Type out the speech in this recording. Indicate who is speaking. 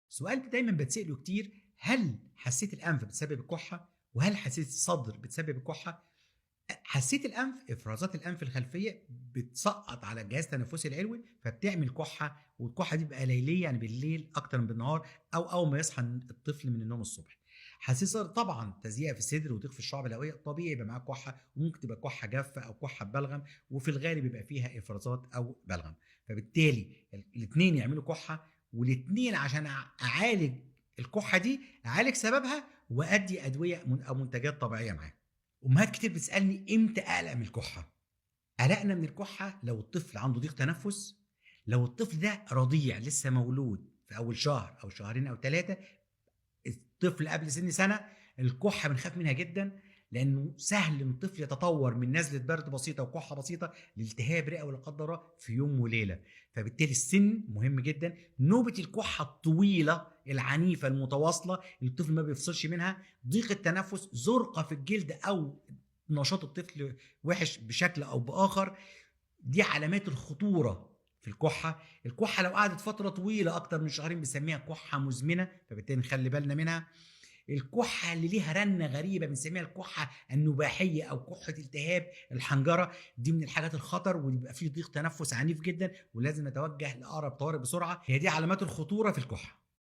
Speaker 1: سؤال دايما بتسأله كتير: هل حساسية الانف بتسبب الكحه؟ وهل حساسية الصدر بتسبب الكحه؟ حساسية الانف، افرازات الانف الخلفية بتسقط على الجهاز التنفسي العلوي فبتعمل كحه، والكحه دي بتبقى ليليه، يعني بالليل اكتر من بالنهار، او اول ما يصحى الطفل من النوم الصبح. حساسية الصدر طبعا تزييق في الصدر وضيق في الشعب الهوائية، طبيعي يبقى معاه كحه، وممكن تبقى كحه جافة او كحه ببلغم، وفي الغالب بيبقى فيها افرازات او بلغم. فبالتالي الاثنين يعملوا كحه، والاثنين عشان اعالج الكحه دي اعالج سببها وادي ادوية او منتجات طبيعية معاها. امهات كتير بتسالني امتى اقلق من الكحه؟ قلقنا من الكحه لو الطفل عنده ضيق تنفس، لو الطفل ده رضيع لسه مولود في اول شهر او شهرين او 3، الطفل قبل سن سنة، الكحه بنخاف منها جدا، لانه سهل ان الطفل يتطور من نزله برد بسيطة وكحه بسيطة لالتهاب رئوي لا قدر الله في يوم وليلة. فبالتالي السن مهم جدا. نوبه الكحه الطويلة العنيفة المتواصلة اللي الطفل ما بيفصلش منها، ضيق التنفس، زرقه في الجلد او نشاط الطفل وحش بشكل او باخر، دي علامات الخطورة في الكحه. الكحه لو قعدت فترة طويلة اكتر من شهرين بنسميها كحه مزمنة، فبالتالي نخلي بالنا منها. الكحه اللي ليها رنه غريبة بنسميها الكحه النباحيه او كحه التهاب الحنجرة، دي من الحاجات الخطر، وبيبقى فيه ضيق تنفس عنيف جدا، ولازم نتوجه لاقرب طوارئ بسرعة. هي دي علامات الخطورة في الكحه.